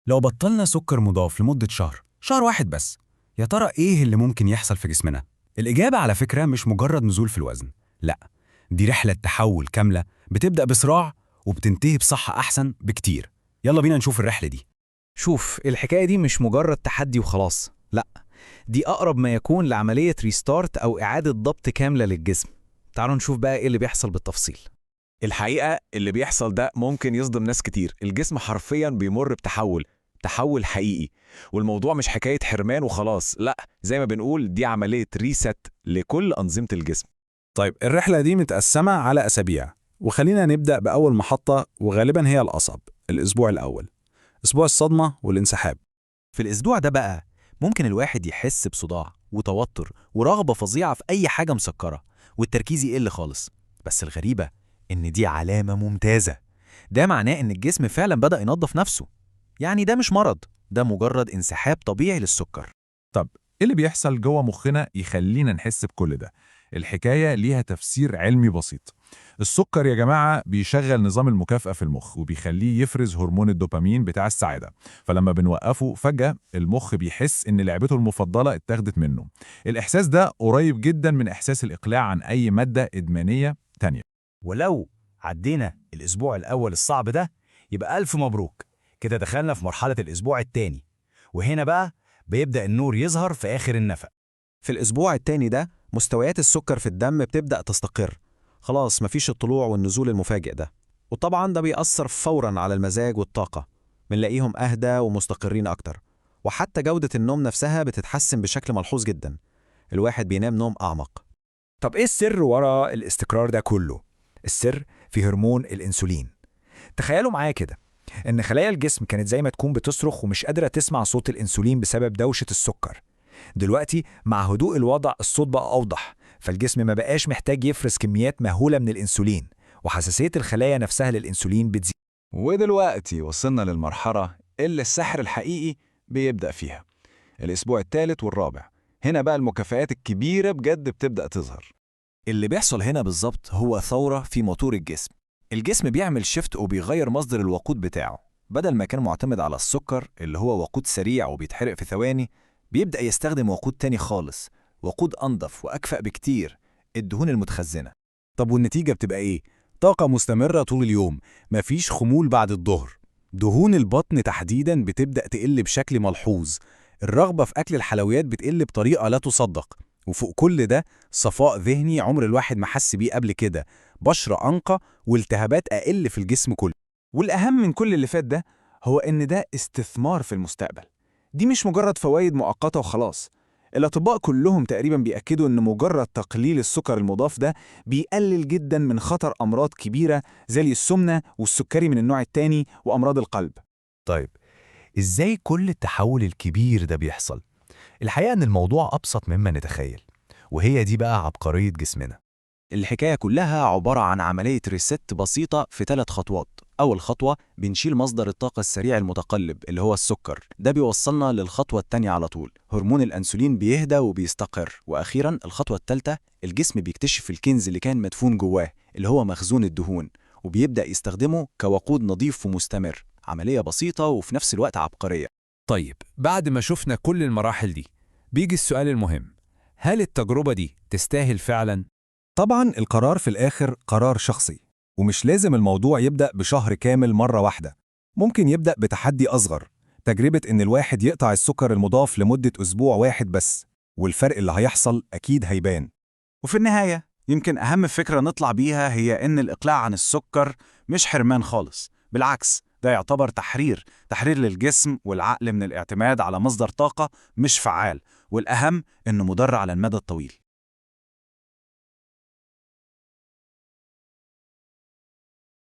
لو بطلنا سكر مضاف لمدة شهر، شهر واحد بس، يا ترى إيه اللي ممكن يحصل في جسمنا؟ الإجابة على فكرة مش مجرد نزول في الوزن، لا، دي رحلة تحول كاملة بتبدأ بصراع وبتنتهي بصحة أحسن بكتير. يلا بينا نشوف الرحلة دي. شوف، الحكاية دي مش مجرد تحدي وخلاص، لا، دي أقرب ما يكون لعملية restart أو إعادة ضبط كاملة للجسم. تعالوا نشوف بقى إيه اللي بيحصل بالتفصيل. الحقيقة اللي بيحصل ده ممكن يصدم ناس كتير. الجسم حرفيا بيمر بتحول، تحول حقيقي، والموضوع مش حكاية حرمان وخلاص، لا، زي ما بنقول دي عملية reset لكل أنظمة الجسم. طيب الرحلة دي متقسمة على أسابيع، وخلينا نبدأ بأول محطة وغالبا هي الأصعب، الأسبوع الأول، أسبوع الصدمة والانسحاب. في الأسبوع ده بقى ممكن الواحد يحس بصداع وتوتر ورغبة فظيعة في أي حاجة مسكرة، والتركيز يقل خالص. بس الغريبة إن دي علامة ممتازة، ده معناه إن الجسم فعلا بدأ ينظف نفسه. يعني ده مش مرض، ده مجرد انسحاب طبيعي للسكر. طب إيه اللي بيحصل جوه مخنا يخلينا نحس بكل ده؟ الحكاية ليها تفسير علمي بسيط. السكر يا جماعة بيشغل نظام المكافأة في المخ وبيخليه يفرز هرمون الدوبامين بتاع السعادة، فلما بنوقفه فجأة المخ بيحس إن لعبته المفضلة اتاخدت منه. الإحساس ده قريب جدا من إحساس الإقلاع عن أي مادة إدمانية تانية. ولو عدينا الأسبوع الأول الصعب ده يبقى ألف مبروك، كده دخلنا في مرحلة الأسبوع الثاني، وهنا بقى بيبدأ النور يظهر في آخر النفق. في الأسبوع التاني ده مستويات السكر في الدم بتبدأ تستقر، خلاص مفيش الطلوع والنزول المفاجئ ده، وطبعا ده بيأثر فورا على المزاج والطاقة، بنلاقيهم أهدى ومستقرين أكتر، وحتى جودة النوم نفسها بتتحسن بشكل ملحوظ جدا، الواحد بينام نوم أعمق. طب إيه السر ورا الاستقرار ده كله؟ السر في هرمون الإنسولين. تخيلوا معايا كده إن خلايا الجسم كانت زي ما تكون بتصرخ ومش قادرة تسمع صوت الإنسولين بسبب دوشة السكر. دلوقتي مع هدوء الوضع الصوت بقى أوضح، فالجسم ما بقاش محتاج يفرز كميات مهولة من الإنسولين، وحساسية الخلايا نفسها للإنسولين بتزيد. ودلوقتي وصلنا للمرحلة اللي السحر الحقيقي بيبدأ فيها، الأسبوع الثالث والرابع. هنا بقى المكافآت الكبيرة بجد بتبدأ تظهر. اللي بيحصل هنا بالظبط هو ثورة في موتور الجسم. الجسم بيعمل shift وبيغير مصدر الوقود بتاعه. بدل ما كان معتمد على السكر اللي هو وقود سريع وبيتحرق في ثواني، بيبدأ يستخدم وقود تاني خالص، وقود أنظف وأكفأ بكتير، الدهون المتخزنة. طب والنتيجة بتبقى إيه؟ طاقة مستمرة طول اليوم، مفيش خمول بعد الظهر. دهون البطن تحديدا بتبدأ تقل بشكل ملحوظ، الرغبة في أكل الحلويات بتقل بطريقة لا تصدق، وفوق كل ده صفاء ذهني عمر الواحد ما حس بيه قبل كده، بشرة أنقى والتهابات أقل في الجسم كله. والأهم من كل اللي فات ده هو إن ده استثمار في المستقبل. دي مش مجرد فوائد مؤقتة وخلاص. الأطباء كلهم تقريبا بيأكدوا إن مجرد تقليل السكر المضاف ده بيقلل جدا من خطر أمراض كبيرة زي السمنة والسكري من النوع الثاني وأمراض القلب. طيب إزاي كل التحول الكبير ده بيحصل؟ الحقيقة إن الموضوع أبسط مما نتخيل، وهي دي بقى عبقرية جسمنا. الحكاية كلها عبارة عن عملية reset بسيطة في 3 خطوات. أول خطوة بنشيل مصدر الطاقة السريع المتقلب اللي هو السكر، ده بيوصلنا للخطوة التانية على طول، هرمون الأنسولين بيهدى وبيستقر. وأخيرا الخطوة الثالثة، الجسم بيكتشف الكنز اللي كان مدفون جواه اللي هو مخزون الدهون، وبيبدأ يستخدمه كوقود نظيف ومستمر. عملية بسيطة وفي نفس الوقت عبقرية. طيب بعد ما شفنا كل المراحل دي بيجي السؤال المهم، هل التجربة دي تستاهل فعلا؟ طبعا القرار في الآخر قرار شخصي، ومش لازم الموضوع يبدأ بشهر كامل مرة واحدة. ممكن يبدأ بتحدي أصغر، تجربة إن الواحد يقطع السكر المضاف لمدة أسبوع واحد بس، والفرق اللي هيحصل أكيد هيبان. وفي النهاية يمكن أهم فكرة نطلع بيها هي إن الإقلاع عن السكر مش حرمان خالص، بالعكس ده يعتبر تحرير، تحرير للجسم والعقل من الاعتماد على مصدر طاقة مش فعال، والأهم إنه مضر على المدى الطويل.